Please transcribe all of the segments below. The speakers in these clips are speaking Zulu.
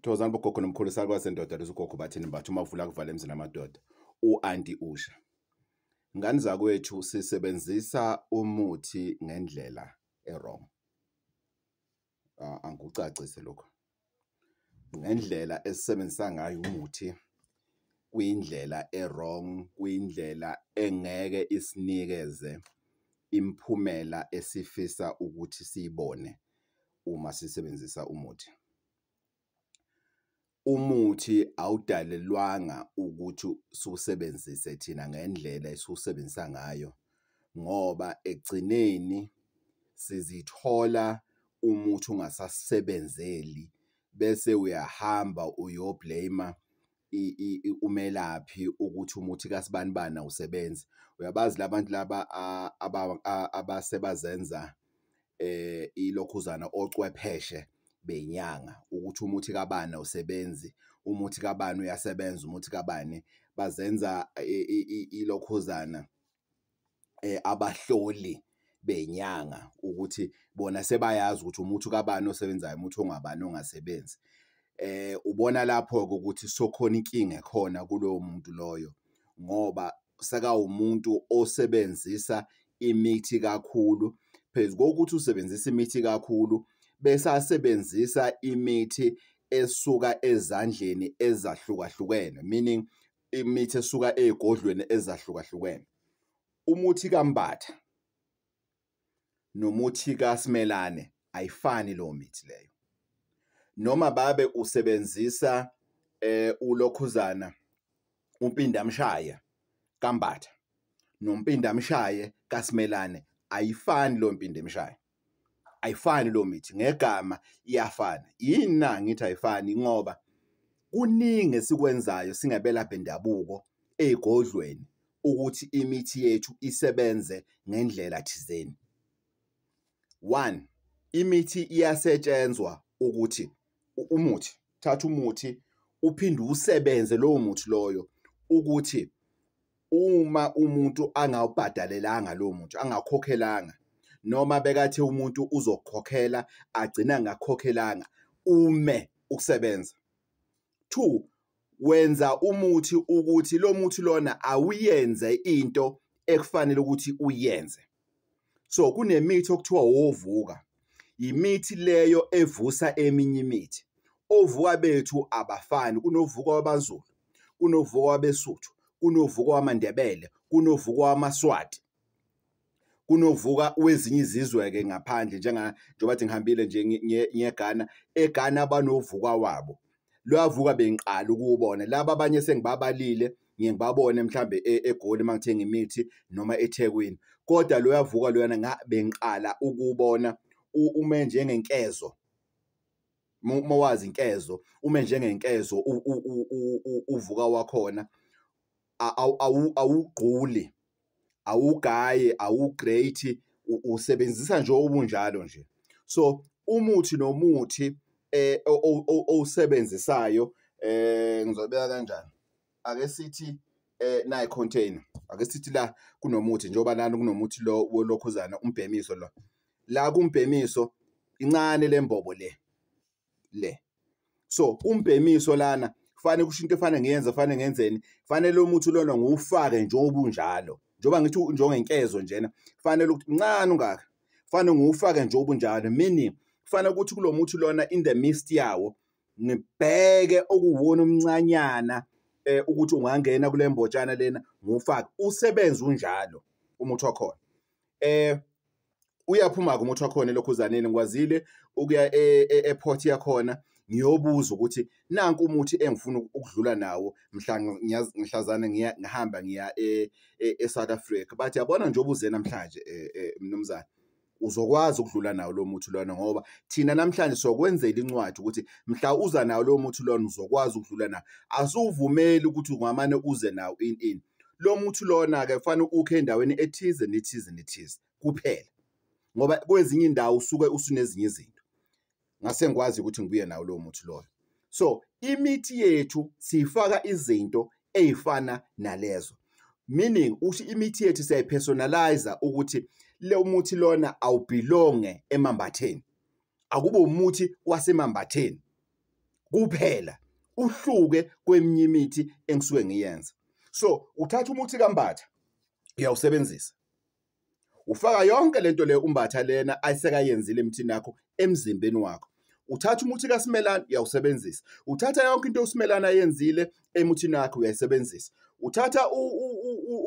Thokozani bogogo nomkhulu, salukwazi sendoda leso ugogo bathini mbatha umavula kuvala emzini amadoda u-anti Usha. Ngane zakwethu, sisebenzisa umuthi ngendlela e-wrong. Angikucacise lokhu. Ngendlela esisebenzisa ngayo umuthi kuyindlela e-wrong, kuyindlela engeke isinikeze imiphumela esifisa ukuthi siyibone uma sisebenzisa umuthi. Umuthi awudalelwanga ukuthi siwusebenzise thina ngendlela esiwusebenzisa ngayo, ngoba ekugcineni sizithola umuthi ungasasebenzeli bese uyahamba uyo-blame-a umelaphi ukuthi umuthi kaSibanibani awusebenzi. Uyabazi la bantu laba abasebazenza ilokhuzana ocwepheshe benyanga ukuthi umuthi kabani awusebenzi, umuthi kabani uyasebenza, umuthi kabani, bazenza ilokhuzana abahloli benyanga ukuthi bona sebayazi ukuthi umuthi kabani osebenzayo, umuthi ongabani ongasebenzi. Ubona lapho-ke ukuthi sokhona inkinga ekhona kulowo muntu loyo, ngoba sekawumuntu osebenzisa imithi kakhulu. Phezu kokuthi usebenzisa imithi kakhulu, bese asebenzisa imithi esuka ezandleni ezahlukahlukene, meaning imithi esuka ey'godlweni ezahlukahlukene. Umuthi kaMbatha nomuthi kaSimelane ayifani leyo mithi leyo. Noma babe usebenzisa ulokhuzana umpindamshaya kaMbatha nompindamshaye kaSimelane, ayifani leyo mpindamshaye, ayifani leyo mithi, ngegama iyafana. Yini na ngithi ayifani? Ngoba kuningi esikwenzayo singabelaphi bendabuko ey'godlweni ukuthi imithi yethu isebenze ngendlela thizeni. One, imithi iyasetshenzwa ukuthi umuthi, thatha umuthi uphinde usebenze lowo muthi loyo, ukuthi uma umuntu angawubhadalelanga lowo muthi, angakhokhelanga, noma bekathe umuntu uzokukhokhela agcina angakhokhelanga, ume ukusebenza. Two, wenza umuthi ukuthi lo muthi lona awuyenze into ekufanele ukuthi uyenze. So kunemithi okuthiwa wovuka, imithi leyo evusa eminye imithi. Ovuka bethu abafani, kunovuka wabaZulu, kunovuka wabeSuthu, kunovuka wamaNdebele, kunovuka wamaSwati, kunovuka wezinye izizwe-ke ngaphandle, njengoba ngihambile nje ngiye eGhana, eGhana banovuka wabo. Loyavuka bengiqala ukuwubona, laba abanye sengibabalile, ngiye ngibabone mhlambe eGoli uma ngithenga imithi noma eThekwini, kodwa loyavuka loyana bengiqala ukuwubona ume njengenkezo. Uma wazi inkezo, ume njengenkezo uvuka wakhona, awugquli, awugaye, awugrate, usebenzisa nje obunjalo nje. So umuthi nomuthi owusebenzisayo, ngizobeka kanjani? Ake sithi nayi container, ake sithi la kunomuthi, njengoba lana kunomuthi lo wolokhuzana umbhemiso lo. La kumbhemiso incane lembobo le le. So umbhemiso lana kufanele kusho into efana ngiyenze, kufanele ngenzeni, kufanele lo muthi lona ngiwufake njengoba unjalo, njengoba ngithi njengenkezo njena, kufanele ukuthi mncane ungaka, kufanele ngiwufake njengoba unjalo, meaning kufanele ukuthi kulo muthi lona in the midst yawo ngibheke okuwona omncanyana ukuthi ungangena kule mbotshana lena ngiwufake usebenze unjalo umuthi wakhona. Uyaphuma-ke umuthi wakhona elokhuzaneni, ngikwazile ukuya e-port yakhona ngiyobuza ukuthi nanku umuthi engifuna ukudlula nawo mhla ngihlazane ngihamba ngiya e-South Africa. Bathi yabona njengoba uze namhlanje mnumzane, uzokwazi ukudlula nawo lo muthi lona, ngoba thina namhlanje sokwenzela incwadi ukuthi mhla uza nawo lo muthi lona uzokwazi ukudlula nawo. Asiwuvumeli ukuthi ungamane uze nawo in. Lo muthi lona-ke kufanele ukhe endaweni ethize nethize nethize kuphela, ngoba kwezinye indawo usuke usunezinye izinto. Ngase ngikwazi ukuthi ngibuye nawo lowo muthi loyo. So imithi yethu siyifaka izinto ey'fana nalezo, meaning ukuthi imithi yethu siyayipersonalize ukuthi le muthi lona awubelonge emambatheni, akube umuthi wasemambatheni, Kuphela uhluke kweminye imithi engisuke ngiyenza. So uthatha umuthi kaMbatha uyawusebenzisa, ufaka yonke lento le uMbatha lena ayisekayenzile emthini yakho emzimbeni wakho. Uthatha umuthi kaSimelane uyawusebenzisa, uthatha yonke into uSimelane ayenzile emuthini wakho uyayisebenzisa. Uthatha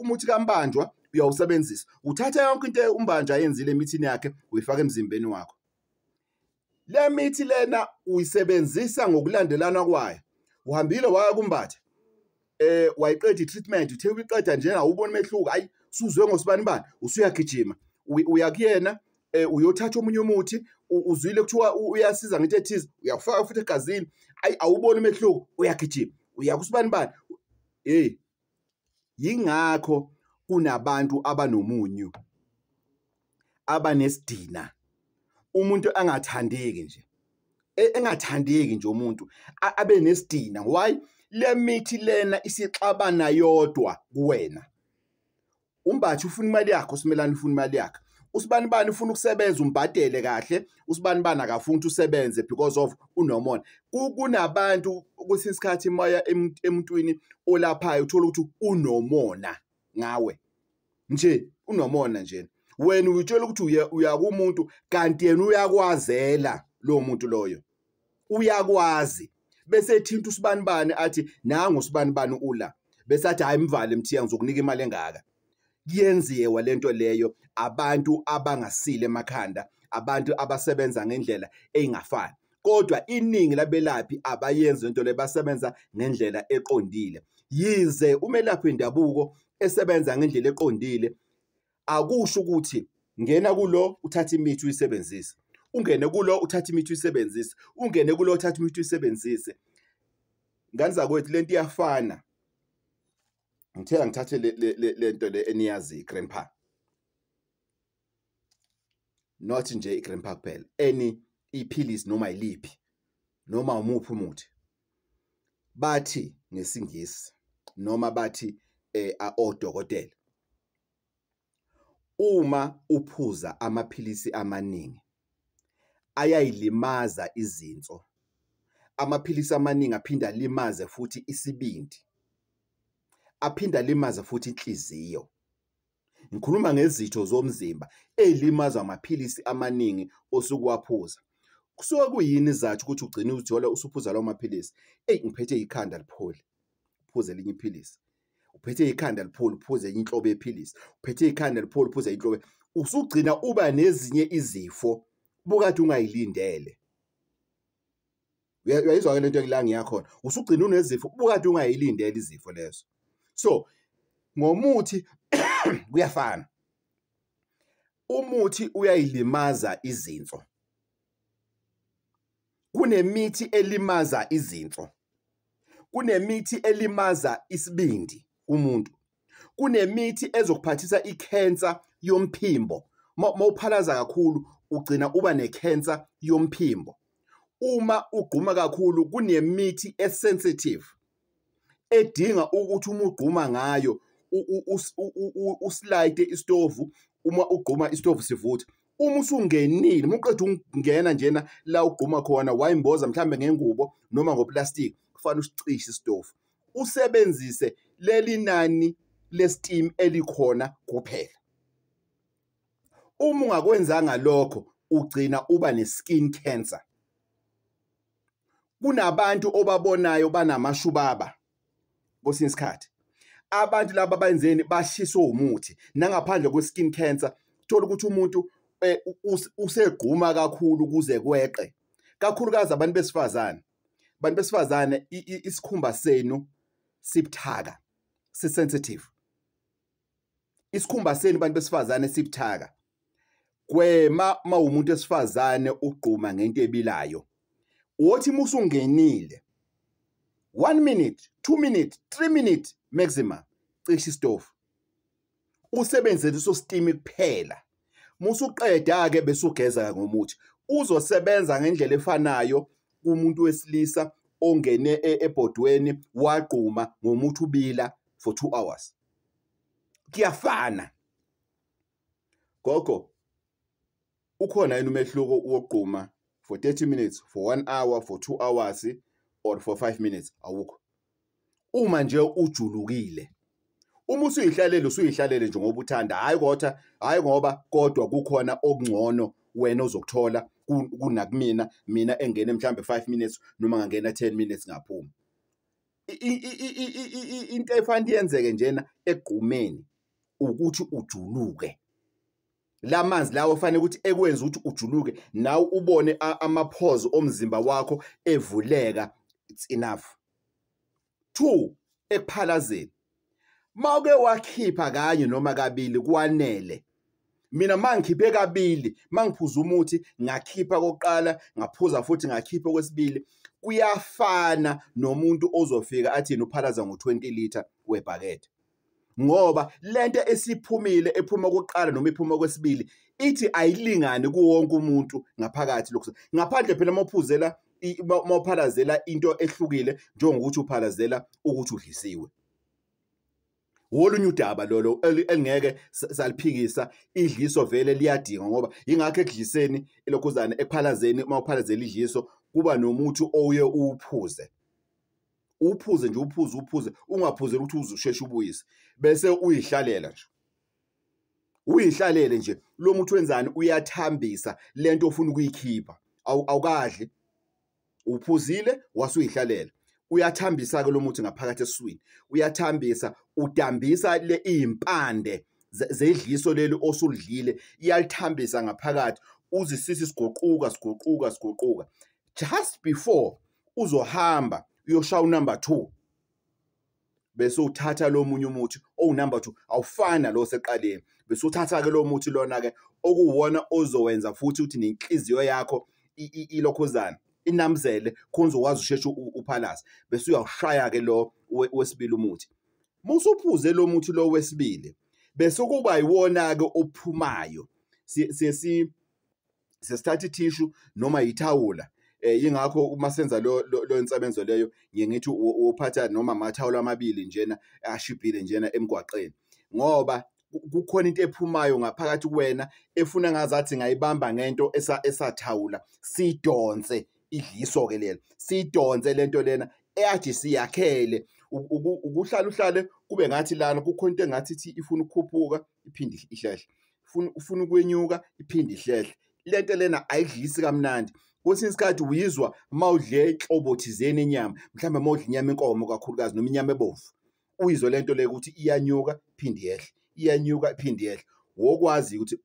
umuthi kaMbanjwa uyawusebenzisa, uthatha yonke into uMbanjwa ayenzile emithini yakhe uyifaka emzimbeni wakho. Le mithi lena uyisebenzisa ngokulandelana kwayo. Uhambile waya kuMbatha, wayiqeda i-treatment, uthe uyiqeda njena awuboni mehluko, ayi usuzwe ngosibani bani, usuyagijima uya kuyena, uyothatha omunye umuthi, uzwile kuthiwa uyasiza ngento ethize, uyawufaka futhi egazini, ayi awuboni umehluko, uyagijima uya kusibani bani. Hey, yingakho kunabantu abanomunyu, abanesidina, umuntu angathandeki nje, engathandeki nje umuntu abe nesidina. Why? Le mithi lena isixabana yodwa kuwena. UMbatha ufuna imali yakhe, uSimelane ufuna imali yakhe, usibani bani ufuna ukusebenza umbhadele kahle, usibani bani akafuni ukuthi usebenze because of unomona. Kunabantu kwesinye isikhathi moya emuntwini olaphayo uthola ukuthi unomona ngawe nje, unomona nje. Wena uyitshela ukuthi uya kumuntu kanti yena uyakwazela lo muntu loyo, uyakwazi. Bese ethinta usibani bani athi nangu usibani bani ula, bese athi hayi mvale Mthiya ngizokunika imali engaka. Kuyenziwa lento leyo abantu abangasile emakhanda, abantu abasebenza ngendlela engafani. Kodwa iningi labelaphi abayenzi lento le, basebenza ngendlela eqondile. Yize umelaphi wendabuko esebenza ngendlela eqondile, akusho ukuthi ngena kulo uthathe imithi uyisebenzise, ungene kulo uthathe imithi uyisebenzise, ungene kulo uthathe imithi uyisebenzise. Ngane zakwethu, lento iyafana. Ngithe ngithathe lento le eniyazi, grandpa, not nje igrandpa kuphela, any iphilisi noma yiliphi noma umuphi umuthi, bathi ngesingisi noma bathi odokotela, uma uphuza amaphilisi amaningi ayayilimaza izinso. Amaphilisi amaningi aphinda alimaze futhi isibindi, aphinda alimaze futhi inhliziyo. Ngikhuluma ngezitho zomzimba ey'limazwa amaphilisi amaningi osuke waphuza. Kusuke kuyini isizathu ukuthi ugcine uzithola usuphuza lawo maphilisi? Eyi, ngiphethe ikhanda lipholi, uphuze elinye iphilisi. Uphethe ikhanda lipholi, uphuze enye inhlobo yephilisi. Uphethe ikhanda lipholi, uphuze inhlobo. Usugcina uba nezinye izifo bukade ungayilindele. Uyayizwa-ke lento la ngiyakhona, usugcina unezifo bukade ungayilindele izifo lezo. So ngomuthi kuyafana, umuthi uyayilimaza izinso. Kunemithi elimaza izinso, kunemithi elimaza isibindi kumuntu, kunemithi ezokuphathisa ikhensa yomphimbo. Mawuphalaza kakhulu ugcina uba nekhensa yomphimbo. Uma ugquma kakhulu kunemithi esensitive edinga ukuthi uma ugquma ngayo usilayite isitovu. Uma ugquma isitovu sivutha, uma usungenile, uma uqeda ukungena njena la ugquma khona, wayimboza mhlambe ngengubo noma ngoplastiki, kufanele usicishe isitofu, usebenzise leli nani le-steam elikhona kuphela. Uma ungakwenzanga lokho ugcina uba ne-skin cancer. Kunabantu obabonayo banamashubaba kwesinye isikhathi, abantu laba benzeni? Bashiswe umuthi. Nangaphandle kwe-skin cancer, thola ukuthi umuntu usegquma kakhulu kuze kweqe, kakhulukazi abantu besifazane. Abantu besifazane, isikhumba senu sibuthaka, si-sensitive isikhumba senu bantu besifazane sibuthaka. Gwema mawumuntu wesifazane ugquma ngento ebilayo. Wothi musungenile 1 minute, 2 minute, 3 minute maximum, cisha isitofu, usebenzise leso steam kuphela. Musuqeda ke bese ugeza ngomuthi. Uzosebenza ngendlela efanayo kumuntu wesilisa ongene ebhodweni wagquma ngomuthi ubila for 2 hours, kuyafana. Gogo, ukhona yini umehluko wokugquma for 30 minutes, for 1 hour, for 2 hours or for 5 minutes, awukho. Uma nje ujulukile, uma usuyihlalele usuyihlalele nje ngoba uthanda, hayi kodwa, hayi ngoba kodwa kukhona okungcono wena ozokuthola kunakumina, mina engene mhlambe 5 minutes noma ngangena 10 minutes ngaphuma. Into efanele yenzeke njena egqumeni ukuthi ujuluke. La manzi lawo fanele ukuthi ekwenze ukuthi ujuluke, nawe ubone ama-pores omzimba wakho evuleka, it's enough. 2, ekuphalazeni. Mawuke wakhipha kanye noma kabili kwanele. Mina mangikhiphe kabili, mangiphuza umuthi ngakhipha kokuqala, ngaphuza futhi ngakhipha kwesibili, kuyafana nomuntu ozofika athi yena uphalaza ngo-20 liter webhakede. Ngoba lento esiphumile ephuma kokuqala noma iphuma kwesibili ithi ayilingani kuwonke umuntu ngaphakathi lokho. Ngaphandle phela mawuphuzela mawuphalazela into ehlukile njengokuthi uphalazela ukuthi udlisiwe. Wolunye udaba lolo elingeke saliphikisa, idliso vele liyadinga, ngoba ingakho ekudliseni elokhuzana ekuphalazeni, uma uphalazela idliso kuba nomuthi oye uwuphuze. Uphuze nje, uphuze uphuze, ungaphuzeli ukuthi uzosheshe ubuyise, bese uyihlalela nje. Uyihlalele nje, lo muthi wenzani? Uyathambisa lento ofuna ukuyikhipha. Awukadli, uphuzile wasuyihlalela. Uyathambisa ke lo muthi ngaphakathi esiswini, uyathambisa, udambisa le impande zedliso leli osulidlile, iyalithambisa ngaphakathi, uzisisi siguquka siguquka siguquka. Just before uzohamba uyoshaya unumber 2, bese uthatha lo munye umuthi owu number 2, awufana lo seqaleni, bese uthatha ke lo muthi lona ke okuwona ozowenza futhi ukuthi nenhliziyo yakho ilokhuzana inamzele, khona uzokwazi usheshe uphalaze, bese uyawushaya ke lo wesibili umuthi. Musuphuze lo muthi lo wesibili, bese kuba yiwona ke ophumayo. Sesithatha ithishu noma ithawula, ingakho uma senza lo insebenzo leyo ngiye ngithi uphatha noma amathawula amabili njena ashibhile njena emgwaqeni, ngoba kukhona into ephumayo ngaphakathi kuwena efuna ngazathi ngayibamba ngento esathawula, sidonse idliso ke lelo, sidonse lento lena eyathi siyakhele ukuhlala uhlale kube ngathi lana kukhona into engathi ithi ifuna ukukhuphuka iphinde ihlehle, ufuna ukwenyuka iphinde ihlehle. Lento lena ayidlisi kamnandi. Kwesinye isikhathi uyizwa mawudle inhlobo thizeni enyama, mhlawumbe mawudla inyama enkomo kakhulukazi noma inyama ebovu, uyizwe lento le ukuthi iyanyuka iphinde yehle, iyanyuka iphinde yehle. Wokwazi ukuthi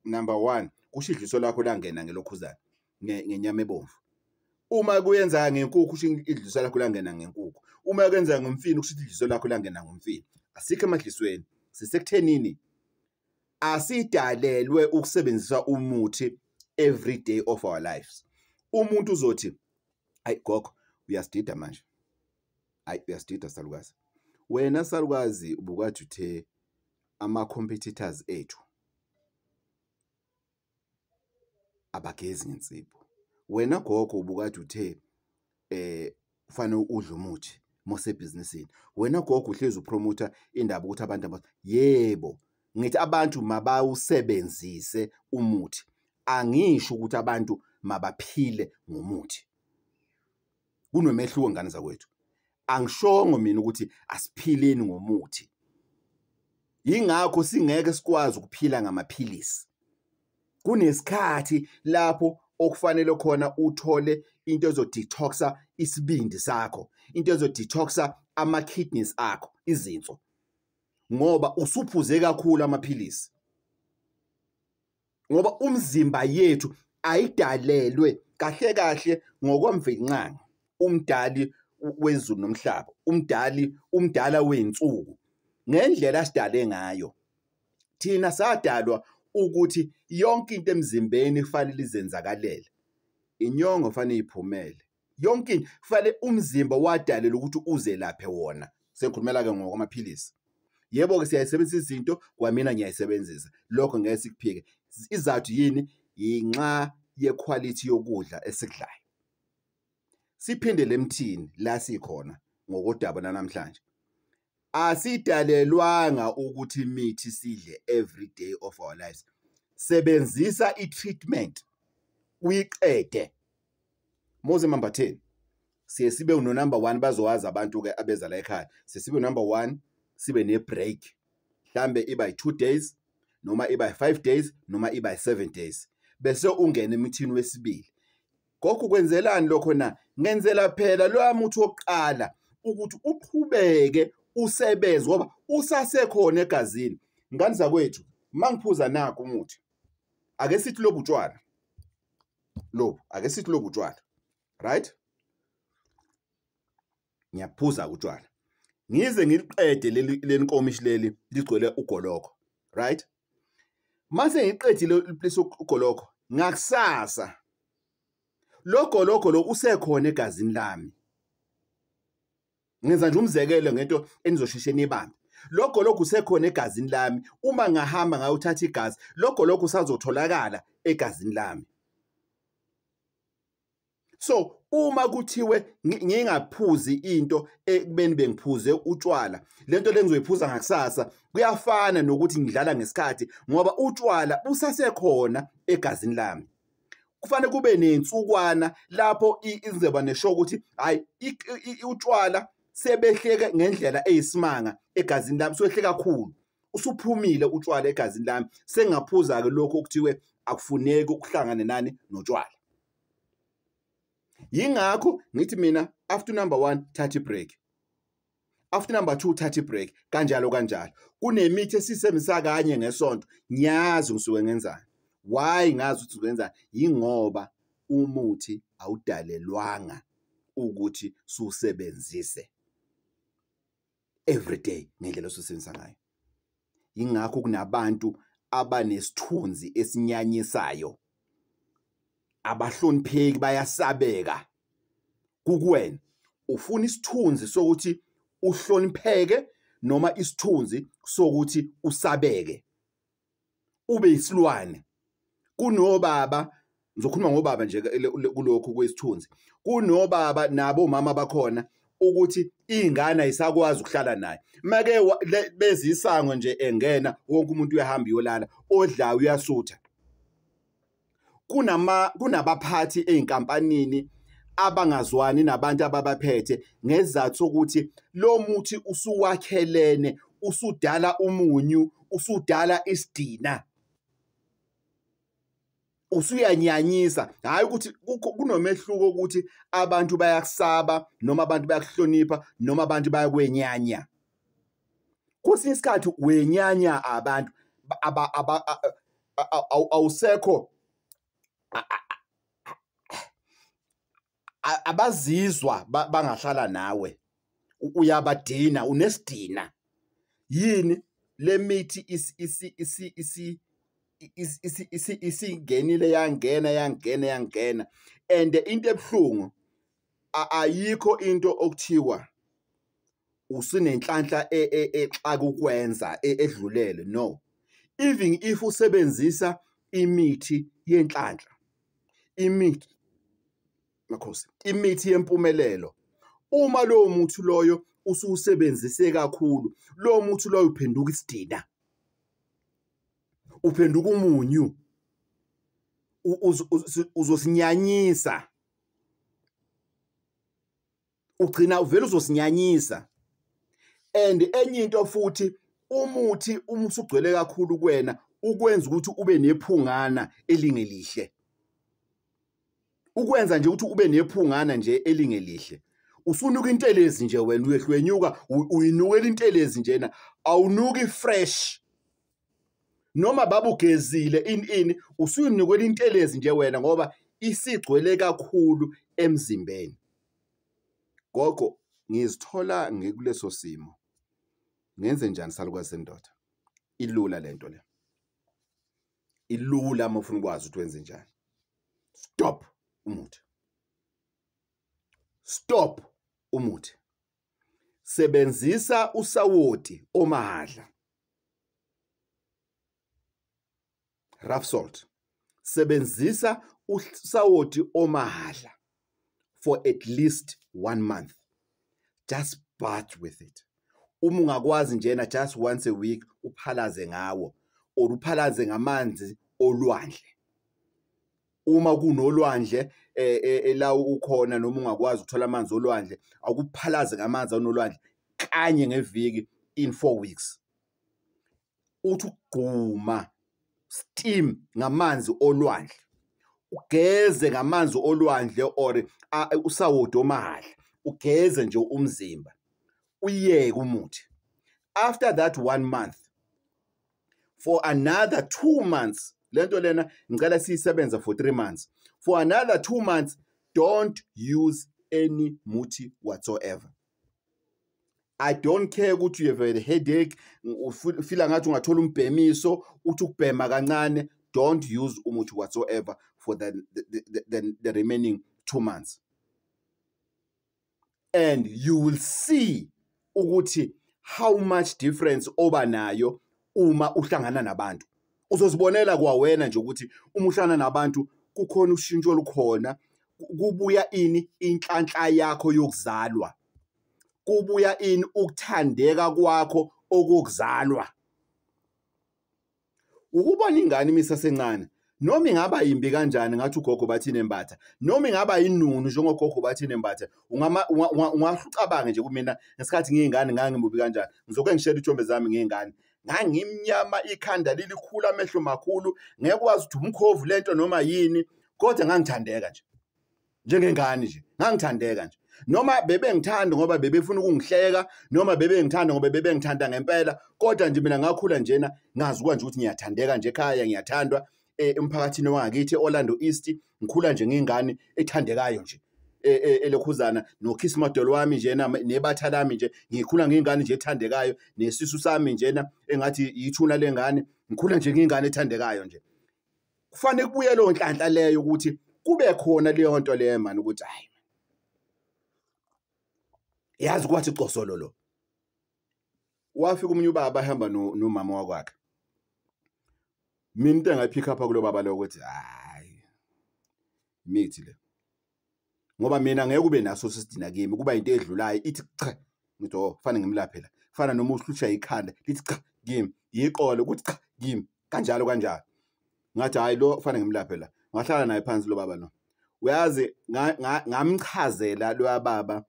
number 1 kusho idliso lakho langena ngelokhuzana ngenyama ebomvu. Uma kuyenzeka ngenkukhu kusho idliso lakho langena ngenkukhu. Uma kuyenzeka ngomfino kusho idliso lakho langena ngomfino. Asikho emadlisweni, sisekuthenini asidalelwe ukusebenzisa umuthi every day of our lives. Umuntu uzothi ayi gogo uyasidida manje, ayi uyasidida salukazi. Wena salukazi ubukade uthe ama competitors ethu abagezi ngensipho. Wena gogo ubukade uthe ufanele udle umuthi mosebhizinisini. Wena gogo uhlezi upromota indaba ukuthi abantu, yebo ngithi abantu mabawusebenzise umuthi, angisho ukuthi abantu mabaphile ngomuthi. Kunomehluko ngane zakwethu. Angishongo mina ukuthi asiphileni ngomuthi. Yingakho singeke sikwazi ukuphila ngamaphilisi. Kunesikhathi lapho okufanele khona uthole into ezo-detoxa isibindi sakho, into ezo-detoxa ama-kidneys akho, izinso, ngoba usuphuze kakhulu amaphilisi. Ngoba umzimba yethu ayidalelwe kahle kahle ngokwamvinqangi umdali wezulu nomhlaba, umdali umdala wensuku, ngendlela asidale ngayo. Thina sadalwa ukuthi yonke into emzimbeni kufanele izenzakalele, inyongo fanele iphumele, yonke into kufanele, umzimba wadalelwa ukuthi uzelaphe wona. Sengikhulumela ke ngokwamaphilisi. Yebo ke siyayisebenzisa izinto, kwamina ngiyayisebenzisa, lokho ngeke sikuphike. Izathu yini? Inxa yequality yokudla esikudlayo. Siphinde lemthini la sikhona ngokodaba namhlanje. Asidalelwanga ukuthi imithi sidle every day of our lives. Sebenzisa i-treatment uyiqede. Muze Mambatheni, Siye sibe no number 1, bazowazi abantu ke abeza la ekhaya. Siye sibe number 1, sibe ne break. Mhlambe iba yi2 days noma iba yi5 days noma iba yi7 days. Bese ungena emithini wesibili. Gogo kwenzelani lokho na? Ngenzela phela lo muthi wokuqala ukuthi uqhubeke usebenze ngoba usasekhona egazini. Ngani zakwethu, mangiphuza nakho umuthi. Ake sithi lobu utshwala. Lobu, ake sithi lobu utshwala. Right? Ngiyaphuza utshwala. Ngize ngiliqede leli lenkomishi leli ligcwele ugoloko. Right? Mase ngiqedile liplisa ugoloko, ngakusasa lo goloko lo usekhona egazini lami. Ngenza nje umzekelo ngento enizosheshe nibambe. Lo goloko usekhona egazini lami. Uma ngahamba ngayothatha igazi, lo goloko usazotholakala egazini lami. So uma kuthiwe ngingaphuzi into ekubeni bengiphuze utshwala, lento lengizoyiphuza ngakusasa kuyafana nokuthi ngidlala ngesikhathi ngoba utshwala busasekhona egazini lami. Kufanele kube nensukwana lapho izeba nesho ukuthi hayi utshwala sebehleke ngendlela eyisimanga egazini lami, sowehle kakhulu, usuphumile utshwala egazini lami, sengaphuza ke lokho okuthiwe akufuneki ukuhlangana nani notshwala. Yingakho ngithi mina after number 1 thatha break, after number 2 thatha break, kanjalo kanjalo. Kunemithi esisebenzisa kanye ngesonto, ngiyazi ngisuke ngenzani. Why ngazi ukuthi ngenzani? Yingoba umuthi awudalelwanga ukuthi susebenzise every day ngendlela osusebenzisa ngayo. Yingakho kunabantu abanesithunzi esinyanyisayo, abahlonipheki, bayasabeka. Kukuwena ufuna isithunzi sokuthi uhlonipheke noma isithunzi sokuthi usabeke, ube isilwane. Kunobaba, ngizokhuluma ngobaba nje kulokhu kwesithunzi, kunobaba nabo mama bakhona ukuthi ingane ayisakwazi ukuhlala naye. Make bezisango nje engena, wonke umuntu uyahamba uyolala, odlayo uyasutha. Kunabaphathi einkampanini abangazwani nabantu ababaphethe ngezathu sokuthi lo muthi usuwakhelene, usudala umunyu, usudala isidina, usuyanyanyisa. Hayi ukuthi kunomehluko ukuthi abantu bayakusaba noma abantu bayakuhlonipha noma abantu bayakwenyanya. Kwesinye isikhathi wenyanya abantu awusekho, abazizwa bangahlala nawe, uyabadina, unesidina. Yini le mithi isingenile, yangena yangena yangena. And into ebuhlungu, ayikho into okuthiwa usunenhlanhla exaka ukwenza edlulele. No, even if usebenzisa imithi yenhlanhla, imithi makhosi, imithi yempumelelo, uma lowo muthi loyo ususebenzise kakhulu, lowo muthi loyo uphenduka isidina, uphenduka umunyu, uzosinyanyisa, ugcina uvela uzosinyanyisa. And enye into futhi, umuthi uma usugcwele kakhulu kuwena ukwenza ukuthi ube nephungana elingelihle, ukwenza nje ukuthi ube nephungana nje elingelihle. Usunuka intelezi nje wena, uyehlwenyuka uyinukela intelezi njena, awunuki fresh. Noma babugezile ini usuyinukela intelezi nje wena ngoba isigcwele kakhulu emzimbeni. Gogo, ngizithola ngikuleso simo. Ngenze njani salukazi sendoda? Ilula lento le. Ilula uma ufuna ukwazi ukuthi wenze njani. Stop umuthi. Stop umuthi. Sebenzisa usawoti omahadla. Rough salt. Sebenzisa usawoti omahadla for at least 1 month. Just bath with it. Uma ungakwazi njena just once a week uphalaze ngawo, or uphalaze ngamanzi olwandle. Uma kunolwandle la ukhona noma ungakwazi ukuthola amanzi olwandle, akuphalaze ngamanzi anolwandle kanye ngeviki in 4 weeks. Uthi ugquma steam ngamanzi olwandle, ugeze ngamanzi olwandle or usawoti omahla, ugeze nje umzimba, uyeke umuthi. After that 1 month, for another 2 months, lento lena ngicela siyisebenza for 3 months. For another 2 months, don't use any muthi whatsoever. I don't care ukuthi you have a headache, ufila ngathi ungathola umbhemiso, uthi ukubhema kancane, don't use umuthi whatsoever for the remaining 2 months. And you will see ukuthi how much difference oba nayo uma uhlangana nabantu. Uzozibonela kwawena nje ukuthi uma uhlangana nabantu kukhona ushintsho olukhona, kubuya ini inhlanhla yakho yokuzalwa, kubuya ini ukuthandeka kwakho okokuzalwa. Ukubona ingane imisasencane, noma ingaba yimbi kanjani, ngathi ugogo bathi nembatha, noma ingaba inunu njengogogo bathi nembatha, ungacabange nje kumina ngesikhathi ngiyingane ngangimubi kanjani. Ngizoke ngishare ithombe zami ngiyingane, ngangimnyama, ikhanda lilikhulu, amehlo makhulu, ngeke wazi ukuthi umkhovu lento noma yini, kodwa ngangithandeka nje njengengane nje, ngangithandeka nje. Noma bebengithanda ngoba bebefuna ukungihleka, noma bebengithanda ngoba bebengithanda ngempela, kodwa nje mina ngakhula njena ngazi kwanje ukuthi ngiyathandeka nje ekhaya, ngiyathandwa emphakathini wangakithi Orlando East, ngikhula nje ngingane ethandekayo nje elokhuzana nokhismadolo wami njena nebatha lami nje, ngikhula ngingane nje ethandekayo, nesisu sami njena engathi ithuna lengane, ngikhula nje ngingane ethandekayo nje. Kufanele kubuye leyo nhlanhla leyo ukuthi kube khona leyo nto leyo man, ukuthi hayi yazi kwathi cosolo lo. Wafika umunye ubaba ehamba nomama wakwakhe. Mina into engayipick up kulo baba lo ukuthi hayi imithi le, ngoba mina ngeke kube naso sisidina kimi, kuba into edlulayo ithi cha, ngithi oh kufanele ngimlaphe la. Kufana noma uhlushwa ikhanda lithi cha kimi, yiqolo ukuthi cha kimi, kanjalo kanjalo. Ngathi hayi lo kufanele ngimlaphe la. Ngahlala naye phansi lo baba lo, uyazi ngamchazela lo baba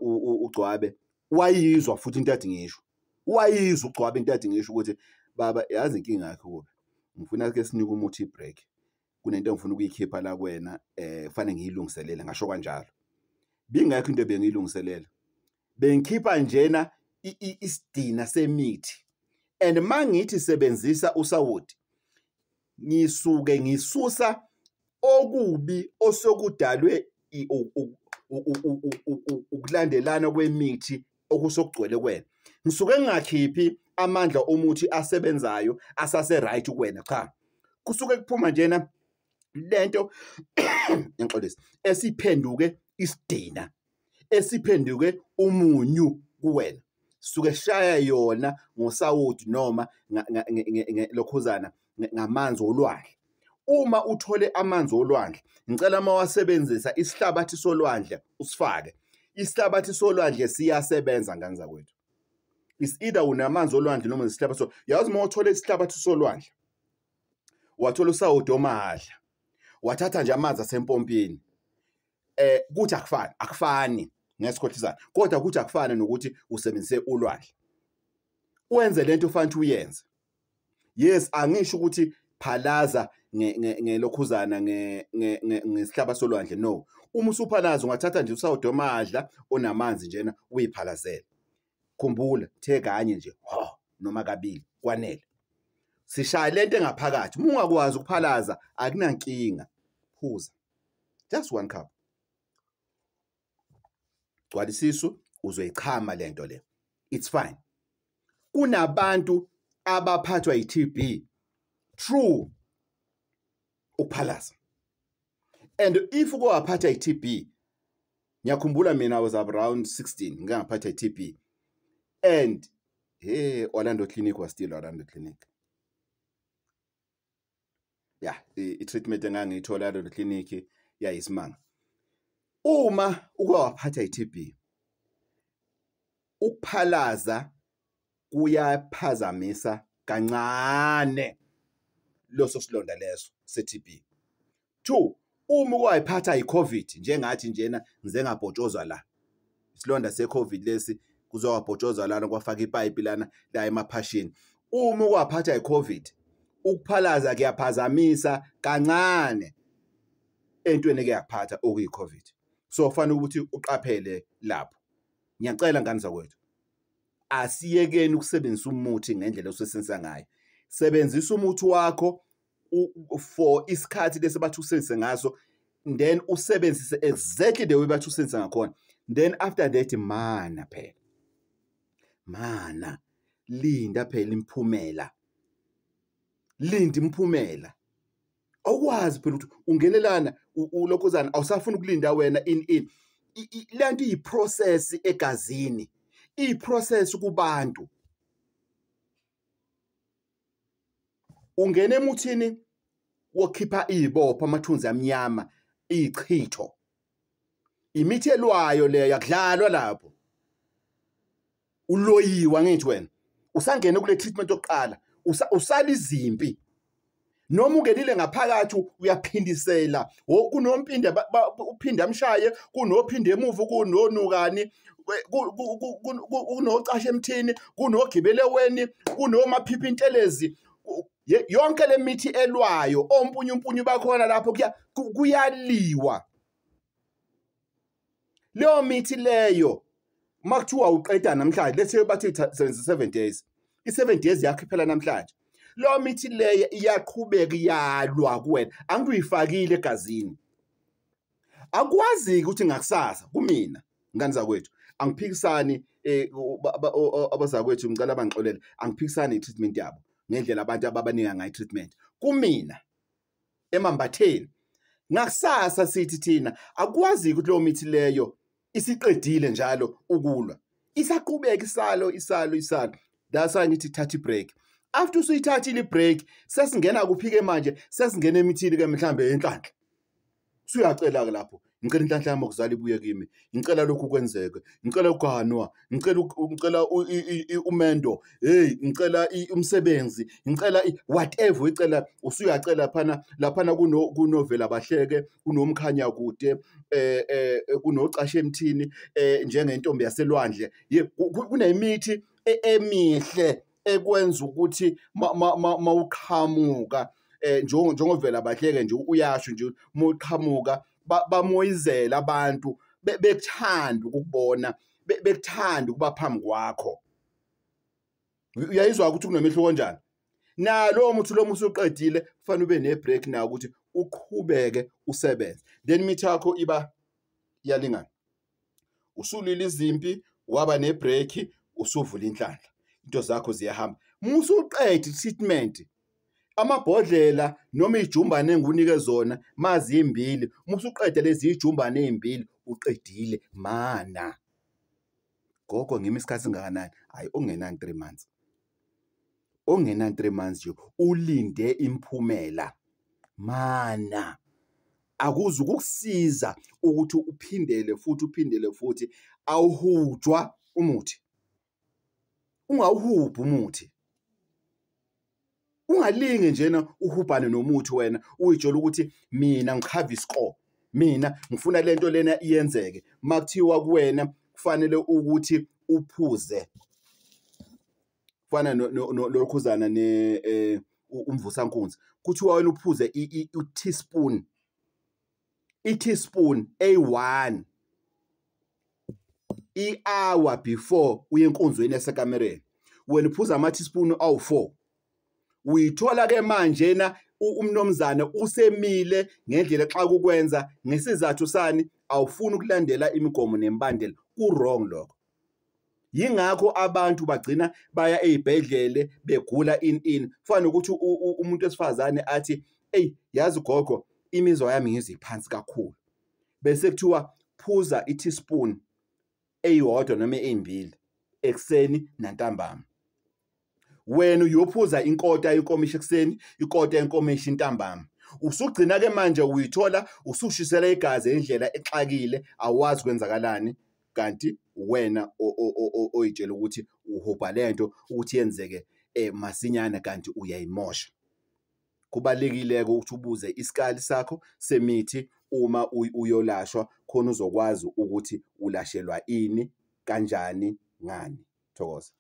uGcwabe, wayizwa futhi into athi ngisho, wayizwa uGcwabe into athi ngisho ukuthi baba yazi inkinga yakhe kube ngifuna ke sinike umuthi break, kunento engifuna ukuyikhipha la kuwena, kufanele ngiyilungiselele. Ngasho kanjalo, bingekho into ebengiyilungiselela, bengikhipha njena isidina semithi. And mangithi sebenzisa usawoti, ngisuke ngisusa okubi osokudalwe ukulandelana kwemithi okusokugcwele kuwena. Ngisuke ngingakhiphi amandla omuthi asebenzayo asase right kuwena, cha, kusuke kuphuma njena lento ngixolisa esiphenduke isidina, esiphenduke umunyu kuwena. Suke shaya yona ngosawoti noma lokhuzana ngamanzi olwandle. Uma uthole amanzi olwandle, ngicela mawasebenzisa isihlabathi solwandle usifake. Isihlabathi solwandle siyasebenza ngane zakwethu. It's either unamanzi olwandle noma isihlabathi solwandle. Yazi uma uthole isihlabathi solwandle, wathola usawoti omahla, wathatha nje amanzi asempompini, kuthi akufani, akufani ngesikhohlisana, kodwa kuthi akufani nokuthi usebenzise ulwandle. Wenze lento ofanele uyenze. Yes, angisho ukuthi phalaza ngelokhuzana ngesihlaba solwandle, no. Uma usuphalaza ungathatha nje usawoti omadla onamanzi njena uyiphalazele. Khumbula, the kanye nje noma kabili kwanele. Sishaya lento engaphakathi. Uma ungakwazi ukuphalaza akunankinga, phuza just 1 cup, gcwala isisu, uzoyichama lento le, it's fine. Kunabantu abaphathwa yi-TB true ukuphalaza, and if ukwaphatha i-TB, ngiyakhumbula mina I was around 16 ngangaphatha i-TB, and hey, Orlando Clinic was still Orlando Clinic. Yeah, i-treatment engangiyithola Orlando Clinic yayisimanga. Uma ukwaphatha i-TB, ukuphalaza kuyaphazamisa kancane loso silonda leso se-TB. 2, Uma ukwayiphatha i-COVID njengathi njena ngize ngabhotshozwa la, isilonda se-COVID lesi kuzowabhotshozwa lana, kwafaka ipayipi lana la emaphashini. Uma ukwaphatha i-COVID, ukuphalaza kuyaphazamisa kancane entweni ekuyaphatha okuyi-COVID. So kufanele ukuthi uqaphele lapho. Ngiyacela ngane zakwethu, asiyekeni ukusebenzisa umuthi ngendlela osebenzisa ngayo. Sebenzisa umuthi wakho for isikhathi lesi bathi usebenzise ngaso, then usebenzise exactly the way bathi usebenzise ngakhona. Then after that, mana phela, mana linda phela imiphumela, linda imiphumela. Awukwazi phela ukuthi ungenelana ulokhuzana, awusafuni ukulinda wena in lento iyi-process egazini, iyi-process kubantu. Ungena emuthini wokhipha izibopho, amathunzi amnyama, ichitho, imithi elwayo leyo, yakudlalwa lapho. Uloyiwa ngithi wena usangene kule treatment yokuqala, usala izimpi. Noma ungenile ngaphakathi uyaphindisela, kunompinde uphinde amshaye, kunophinde emuva, kunonukani, kunocasha emthini, kunogibele weni, kunomaphipha intelezi. Yonke le mithi elwayo, ompunyumpunyu bakhona lapho, kuyaliwa leyo mithi leyo. Makuthiwa uqeda namhlanje, let's say bathi 7 days, i-7 days yakho iphela namhlanje, leyo mithi leyo iyaqhubeka iyalwa kuwena, angiyifakile egazini. Akwazi ukuthi ngakusasa kumina ngane zakwethu, angiphikisani abazakwethu, ngicela bangixolele, angiphikisani i-treatment yabo ngendlela abantu ababanika ngayo i-treatment. Kumina emambatheni ngakusasa sithi thina akwazi ukuthi leyo mithi leyo isiqedile njalo ukulwa, isaqhubeka isalo isalo isalo. That's why ngithi thatha i-break. After usuyithathile i-break, sesingena kuphi-ke manje? Sesingena emithini-ke mhlambe yenhlanhla. Usuyacela-ke lapho, ngicela inhlanhla yami okuzala ibuye kimi, ngicela lokhu kwenzeke, ngicela ukuganwa, ngicela umendo, hey, ngicela umsebenzi, ngicela whatever uyicela. Usuyacela phana laphana, kunovela bahleke, kunomkhanya kude, kunocasha emthini, njengentombi yaselwandle. Kunemithi emihle ekwenza ukuthi mawuqhamuka, njengovela bahleke nje uyasho nje, mawuqhamuka bamoyizela abantu, bekuthanda ukukubona, bekuthanda ukuba phambi kwakho. Uyayizwa ukuthi kunomehluko kanjani? Nalo muthi lo muthi uqedile, kufanele ube ne-break nawo ukuthi uqhubeke usebenze, then imithi yakho iba iyalingana. Usulile izimpi, waba ne-break, usuvula inhlanhla, into zakho ziyahamba. Musuqeda i-treatment, amabhodlela noma ijumbane engikunike zona mazimbili, musuqeda lezi ijumbane ezimbili, uqedile. Mana gogo, ngimi isikhathi singakanani? Hayi, okungenani 3 months, okungenani 3 months nje ulinde imiphumela. Mana akuze ukukusiza ukuthi uphindele futhi uphindele futhi. Awuhujwa umuthi, ungawuhubhi umuthi, ungalinge njena uhubhane nomuthi wena uyitshela ukuthi mina ngikhava iscore, mina ngifuna lento lena iyenzeke. Makuthiwa kuwena kufanele ukuthi uphuze, kufana lokhuzana ne umvusankunzi, kuthiwa wena uphuze i-teaspoon, i-teaspoon eyi-1 i-hour before uye enkonzweni yasekamereni. Wena uphuza ama-teaspoon awu-4. Uyithola ke manje na umnomzane usemile ngendlela xa kukwenza, ngesizathu sani? Awufuni ukulandela imigomo nemibandela. Ku-wrong lokho. Yingakho abantu bagcina baya ey'bhedlele begula in. Kufana nokuthi umuntu wesifazane athi, eyi yazi gogo, imizwa yami ngiziphansi kakhulu, bese kuthiwa phuza i-teaspoon eyodwa noma ezimbili ekuseni nantambama. Wena uyophuza inkota yenkomishi ekuseni, ikota yenkomishi ntambama. Usugcina ke manje uyithola usushisela igazi indlela exakile, awazi kwenzakalani, kanti wena oyitshela ukuthi uhubha lento ukuthi yenzeke masinyane, kanti uyayimosha. Kubalulekile-ke ukuthi ubuze isikali sakho semithi uma uyolashwa khona uzokwazi ukuthi ulashelwa ini, kanjani, ngani. Thokoza.